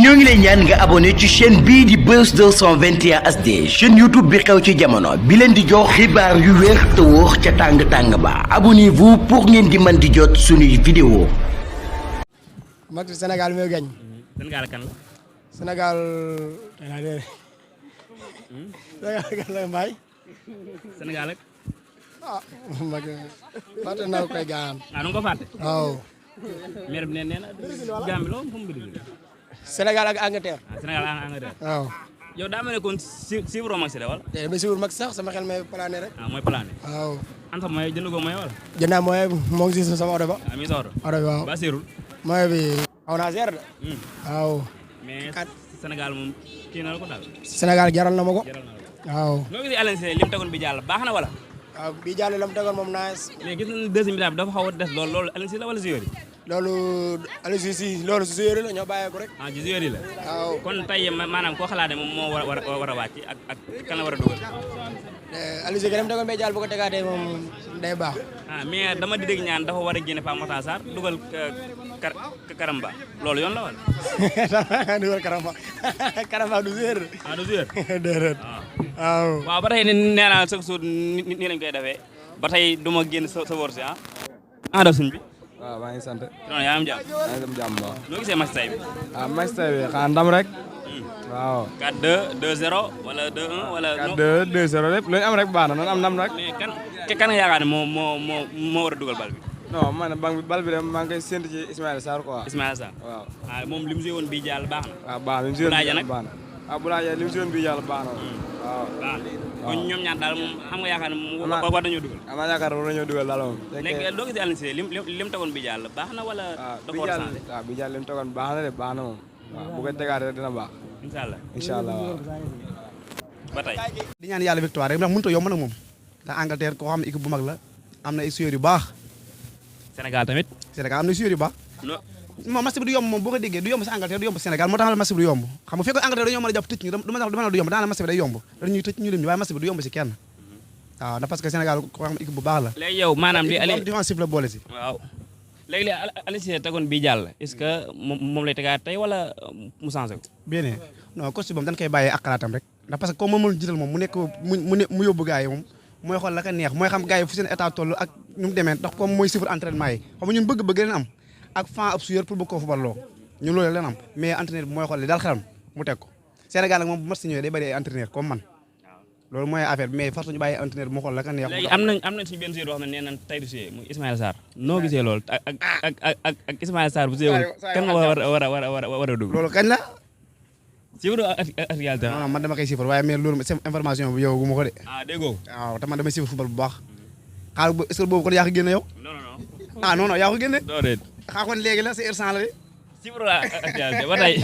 ñoo ngi lay ñaan nga abonné ci chaîne bii di Buzz 221 HD chaîne YouTube bi xew ci jamono bi leen di jox xibaar yu wér te wóor ca tàng-tàng ba abonnez-vous pour ngeen di mën di jot suñuy vidéo. Match Sénégal mooy gañ. Sénégal kan la. Sénégal kan la Mbaye. Sénégal ak. mag fàtte naa koy gaan. nu nga ko fàtte. waaw. maire bi nee na Gambie loolu fu mu bëgg. Sénégal ak Angleterre. Sénégal ak Angleterre. waaw. yow daa mel ne kon suivre Max de wala. te dama suivre Max sax sama xel may plané rek. mooy plané. waaw. an fa mooy jënd ko mooy wala. jëndaa mooy moo ngi si sama oto ba. mi sa oto. oto bi waaw. ba seerul. mooy bi xaw naa seer de. waaw. mais Sénégal moom kii na la ko daal. Sénégal jaral na ma ko. jaral na la ko. waaw. noo gisee Aliou Cissé lim tegoon bi jàll baax na wala. waaw bii jàll la mu tegoon moom nice. mais gis nañu deuxième mi-temps bi dafa xaw a des loolu Aliou Cissé la wala joueur yi. loolu Aliou Cissé loolu si joueur la ñoo bàyyee ko rek. ci joueur yi la. waaw. kon tey maanaam koo xalaat ne moom moo war a wàcc ak kan la war a dugal. Aliou Cissé dem tegoon bee jàll bu ko tegaatee moom day baax. mais dama di dégg ñaan dafa war a génne Pape Matar Sarr dugal Karamba loolu yoon la wala. dugal Karamba du joueur. du joueur. déedéet. waaw. waaw ba tey nee naa chaque jour nii lañ koy defee ba tey du ma génn sa wóor si def suñ bi. waaw maa ngi sant. non yaa am jàmm. maa ngi am jàmm waaw. noo gisee match tey bi. match tey bi xanaa ndam rek. waaw. 4-2 2-0 wala 2-1 wala. 4-2 2-0 lépp lu ñu am rek baax na noonu am ndam rek. mais kan nga yaakaar ne moo war a dugal bal bi. non man bal bi de maa ngi koy séntu ci Ismaïla Sarr quoi. Ismaïla Sarr. waaw. moom li mu joué woon bii jàll baax na. waaw baax na li mu joué Boulaye nag baax na. Boulaye li mu joué bii jàll baax na. waaw. waaw kon ñoom ñaar daal moom xam nga yaakaar ne moom war nañoo dugal. am naa yaakaar war nañoo dugal daal moom. léegi doo gisee Aliou Cissé lim tegoon bii jàll baax na wala. dafa war a changé waaw bii jàll li mu tegoon baax na de baax na moom. waaw bu ko tegaatee dina baax. incha allah incha allah waaw. ba tey. di ñaan yàlla victoire rek ndax mënut a yomb nag moom ndax Angleterre koo xam ne équipe bu mag la am na ay joueurs yu baax. Sénégal tamit. Sénégal am na joueurs yu baax. non. moom match bi du yomb moom boo ko déggee du yomb si Angleterre du yomb si Sénégal moo tax la match bi du yomb xam nga fekkoon Angleterre dañoo mën a jàpp tëj ñu dama la du yomb daanaka match bi day yomb dañuy tëj ñu lim ñu waaye match bi du yomb si kenn waaw ndax parce que Sénégal koo xam ne équipe bu baax la. léegi yow maanaam li Aliou défensif la boole si. waaw léegi Aliou Cissé tegoon bii jàll est-ce que moom lay tegaat tey wala mu changé ko. bien non coach boobu dañ koy bàyyee ak xalaatam rek ndax parce que comme moom jiital moom mu nekk mu yóbbu gars yi moom mooy xool la ka neex mooy xam gars yi fu seen état toll ak ñu mu demee ndax comme mooy chiffre entraînement yi xam nga ñun bëgg-bëgg leen am ak fan ab suyeur pour bëgg koo fubal loo ñun loolu leen am mais entraîneur bi mooy xool li daal xelam mu teg ko Sénégal nag moom bu match si ñëwee day bëri ay entraîneur comme man loolu mooy affaire bi mais fartu ñu bàyyi entraîneur bi mu xool la ka neex. léegi am nañ si benn joueur boo xam ne nee nañ tey du jouer muy Ismaïla Sarr noo gisee loolu ak Ismaïla Sarr bu jouer kan nga war a dugg. loolu kañ la. suivre ak réalité. non man dama koy suivre waaye mais loolu information bi yow gu ma ko de. déggoo. waaw te man damay suivre football bu baax xaar est-ce que boobu kon yaa ko génne yow. non non yaa ko génne. doo déet. xaar kon léegi la c'est urgent la de. suivre ak réalité ba tey.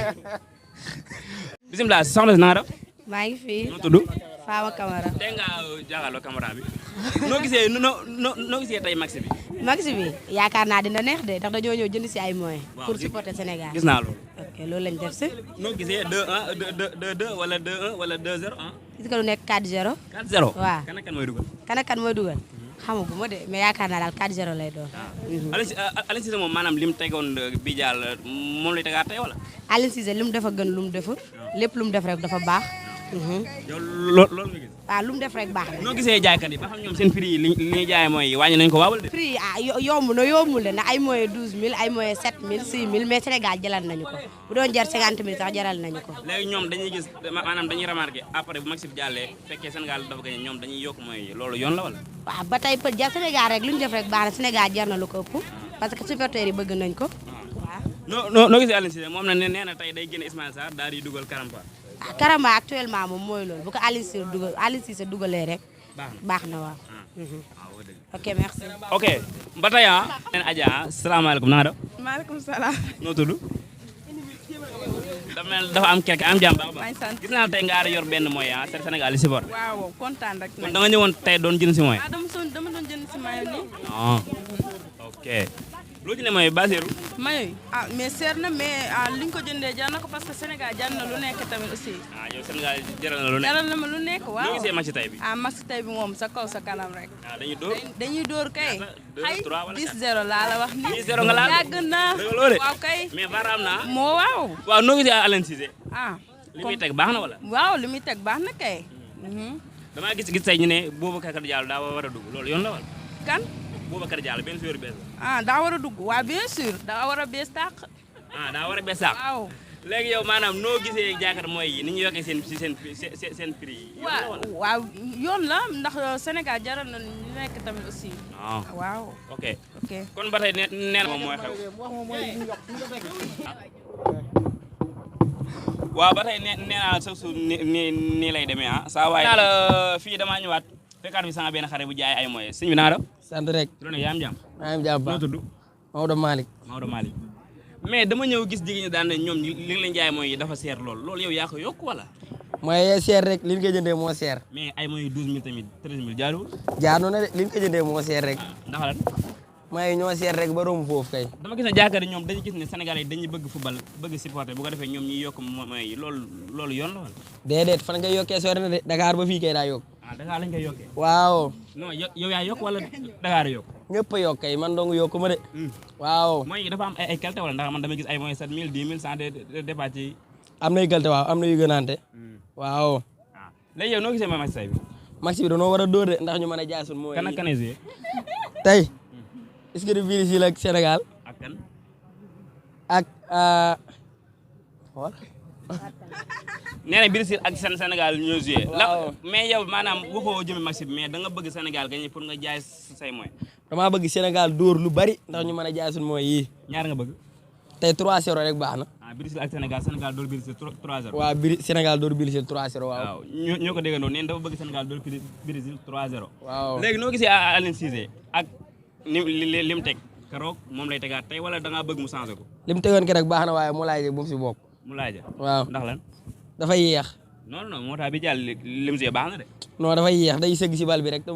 bisimilah soxna si na nga def. maa ngi fi. noo tudd. Fama Camara. tey nga jaaxaloo caméra bi. noo gisee tey match bi. match bi yaakaar naa dina neex de ndax dañoo ñëw jënd si ay moyens. waaw pour supporter Sénégal. gis naa loolu. ok loolu lañ def si. noo gisee 2-1 2-2 wala 2-1 wala 2-0 gis nga lu nekk 4-0. 4-0. waaw kan ak kan mooy dugal. kan ak kan mooy dugal. xamaguma de mais yaakaar naa daal 4-0 lay doon. Aliou Cissé moom maanaam lim tegoon bi jàll moom lay tegaat tey wala. Aliou Cissé lu mu def a gën lu mu deful. lépp lu mu def rek dafa baax. yow loolu nga gis. waaw lu mu def rek baax na. noo gisee jaaykat yi ba xam ñoom seen prix yi li ñuy jaay mooy wàññi nañu ko waawal de. prix yi yomb na yombul de ndax ay moyens 12000 ay moyens 7000 6000 mais Sénégal jaral nañu ko bu doon jar 50000 sax jaral nañu ko. léegi ñoom dañuy gis maanaam dañuy remarqué après bu match bi jàllee fekkee Sénégal dafa gagné ñoom dañuy yokk mooy loolu yoon la wala. waaw ba tey peut jar Sénégal rek lu ñu def rek baax na Sénégal jar na lu ko ëpp parce que supporters yi bëgg nañ ko waaw. noo gisee Aliou Cissé moom na nee na tey day génne Ismaïla Sarr daal di dugal Karamba. Karamba actuellement moom mooy loolu bu ko Aliou Cissé dugalee rek. baax na waaw. ok merci. ok ba tey neen Adja salaamaaleykum na nga def. maaleykum salaam. noo tudd. dafa am quelque am jàmm baax maa ngi sant. gis naa tey nga yor benn moyen Sénégal yi si bor. waaw kontaan rek. kon da nga ñëwoon tey doon jënd si moyen. dama doon jënd si mayo nii. ok loo ci ne mooy baseeru. mayo mais seer na mais li ñu ko jëndee jar na ko parce que Sénégal jar na lu nekk tamit aussi. yow Sénégal jaral na lu nekk. jaral na ma lu nekk waaw. ñoo gisee match tey bi. match tey bi moom sa kaw sa kanam rek. dañuy dóor. dañuy dóor kay. 2 3 wala 10-0 laa la wax nii. 10-0 nga laal yàgg na waaw kay. mais baaraam naa. moo waaw. waaw noo gisee Aliou Cissé. li muy comme teg baax na wala. waaw li muy teg baax na kay. damaa gis tey ñu ne Boubacar Diallo daa war a dugg loolu yoon la wala. kan. Boubacar Diallo benn joueur bees la. daa war a dugg waaw bien sûr daa war a bees tàq. daa war a bees tàq. waaw. léegi yow maanaam noo gisee jaakaar mooy yi ni ñu yokkee seen prix yi. waaw yoon la ndax Sénégal jaral na ñu nekk tamit aussi. waaw. ok ok kon ba tey nee na moom mooy xew. waaw ba tey nee naa sa suuf nii lay demee saa waay. naa la fii damaa ñëwaat fekkaat fi sama benn xare bu jaay ay moyens sëñ bi naa def. sant rek. loolu nag yaa am jàmm. maa ngi jàmm baax noo tudd. Maodo Malick. Maodo Malick mais dama ñëw gis jigéen ñi daan ne ñoom li nga leen jaay mooy dafa seer loolu yow yaa ko yokk wala. mooy seer rek li ñu koy jëndee moo seer. mais ay mooy 12000 tamit 13000 jaaduwul. jaadu na de li ñu koy jëndee moo seer rek. ndax lan. mooy ñoo seer rek ba romb foofu kay. dama gis ne jaakaar ñoom dañu gis ne Sénégalais yi dañuy bëgg football bëgg supporter bu ko defee ñoom ñuy yokk mooy loolu yoon la wala. déedéet fan nga yokkee sori na de Dakar ba fii kay daa yokk. Dakar lañ koy yokkee. waaw. non yow yaa yokk wala Dakar yokk. ñëpp a yokk kay man dong yokku ma de. waaw. mooy dafa am ay qualité wala ndax man dama gis ay mooy 7000 10000 sans dépasse ci. am na yu qualité waaw am na yu gënaante. waaw. léegi yow noo gisee match tey bi. match bi dañoo war a dóor de ndax ñu mën a jaay suñu mooy. kan ak kan tey. est-ce que du Brésil ak Sénégal. ak kan. ak. voilà. nee na Brésil ak Sénégal ñoo joué. waaw mais yow maanaam waxoo jëme match bi mais da nga bëgg Sénégal gagné pour nga jaay say moy. damaa bëgg Sénégal dóor lu bari ndax ñu mën a jaay suñu mooy yii. ñaar nga bëgg. tey 3-0 rek baax na. Brésil ak Sénégal dóor Brésil 3-0. waaw Sénégal dóor Brésil 3-0 waaw. waaw ñoo ko déggandoo nee na dafa bëgg Sénégal dóor Brésil 3-0. waaw léegi noo gisee Aliou Cissé ak li mu teg keroog moom lay tegaat tey wala da ngaa bëgg mu changé ko. li mu tegoon ki rek baax na waaye mu laaj bu mu si bokk. mu laaj waaw ndax lan. dafa yéex. non moo tax bi jàll lim si baax na de. non dafa yéex day sëgg si bal bi rek te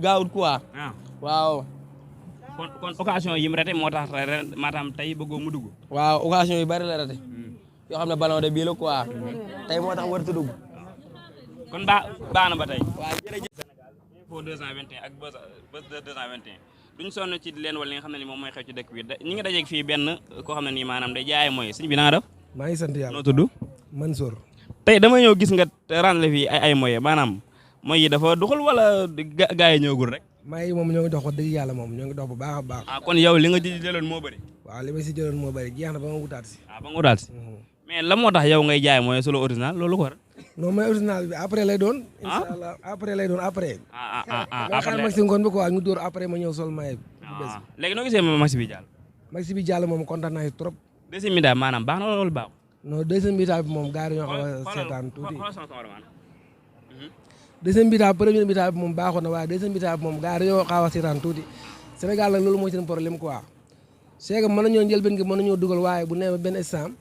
gaawut quoi. waaw. kon occasion yi mu rate moo tax maanaam tey bëggoo mu dugg. waaw occasion yu bari la rate. yoo xam ne ballon de bii la quoi. tey moo tax warut a dugg. kon baax na ba tey. waaw jërëjëf. Info 221 ak Buzz 221 duñ sonn ci leen wala li nga xam ne ni moom mooy xew ci dëkk bi ñi ngi dajeeg fii benn koo xam ne nii maanaam day jaay mooy sëñ bi naa def. maa ngi sant yàlla noo tudd. Mansour. tey dama ñëw gis nga ràññale fii ay moye maanaam mooy yi dafa doxul wala gaa yi ñëwagul rek. maa ngi moom ñoo ngi dox wax dëgg yàlla moom ñoo ngi dox bu baax a baax. kon yow li nga jëloon moo bëri. waaw li ma si jëloon moo bëri jeex na ba ma wutaat si. ba nga wutaat si. mais la moo tax yow ngay jaay mooy solo original loolu ko war. non mooy original bi après lay doon. incha allah après lay doon après. après maxi ngoon bi quoi ñu dóor après ma ñëw sol maye. léegi noo gisee maxi bi jàll. maxi bi jàll moom kontaan naa trop. deuxième mi-temps maanaam baax na wala baax. non deuxième mi-temps bi moom gars yi ñoo xaw a seetaan tuuti. deuxième mi-temps premier mi-temps bi moom baaxoon na waaye deuxième mi-temps bi moom gars yi ñoo xaw a seetaan tuuti Sénégal nag loolu mooy seen problème quoi. c'est que mën nañoo jël benn gi mën nañoo dugal waaye bu nee benn instant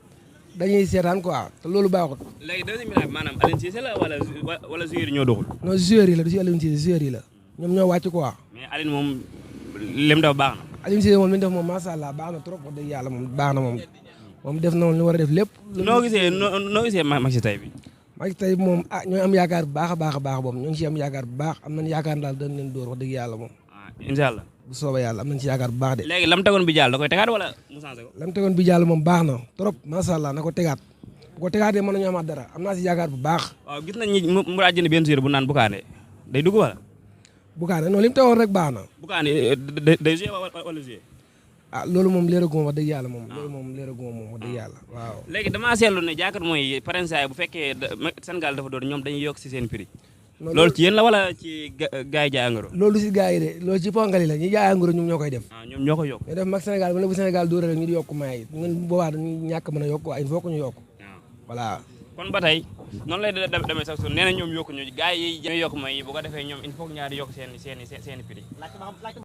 dañuy seetaan quoi te loolu baaxut. léegi deuxième mi-temps bi maanaam Aliou Cissé la wala joueurs yi ñoo doxul. non joueurs yi la du si Aliou Cissé joueurs yi la ñoom ñoo wàcc quoi. mais Aliou moom lim def baax na. Aliou Cissé moom li mu def moom macha allah baax na trop wax dëgg yàlla moom baax na moom def na moom li war a def lépp. noo gisee match tey bi. match tey moom ñooy am yaakaar bu baax a baax a baax boobu ñoo ngi si am yaakaar bu baax am nañ yaakaar daal dañ leen dóor wax dëgg yàlla moom. incha allah bu soobee yàlla am nañ si yaakaar bu baax de. léegi lam tegoon bi jàll da koy tegaat wala mu changé ko. lam tegoon bi jàll moom baax na trop macha allah na ko tegaat bu ko tegaatee mën nañu amaat dara am naa si yaakaar bu baax. waaw gis nañ ni mu daa jënd benn joueur bu naan Bukaane day dugg wala. Bukaane non li mu tegoon rek baax na. Bukaane day joué wala joué. loolu moom leeraguma wax dëgg yàlla moom. loolu moom leeraguma moom wax dëgg yàlla waaw. léegi damaa seetlu ne jaakaar mooy parensaay bu fekkee Sénégal dafa doon ñoom dañuy yokk si seen prix. loolu ci yéen la wala ci gars yi jaay engrais. loolu si gars yi de loolu ci pongali la ñi jaay engrais ñoom ñoo koy def. ñoom ñoo koy yokk. ñu def mag Sénégal ba ne bu Sénégal dóoree rek ñu di yokk maay yi ñun boobaa dañuy ñàkk mën a yokk waaye il faut que ñu yokk. voilà. kon ba tey noonu lay demee sax su nee na ñoom yokku ñu gars yi ñooy yokk mooy bu ko defee ñoom il faut que ñaari yokk seen prix.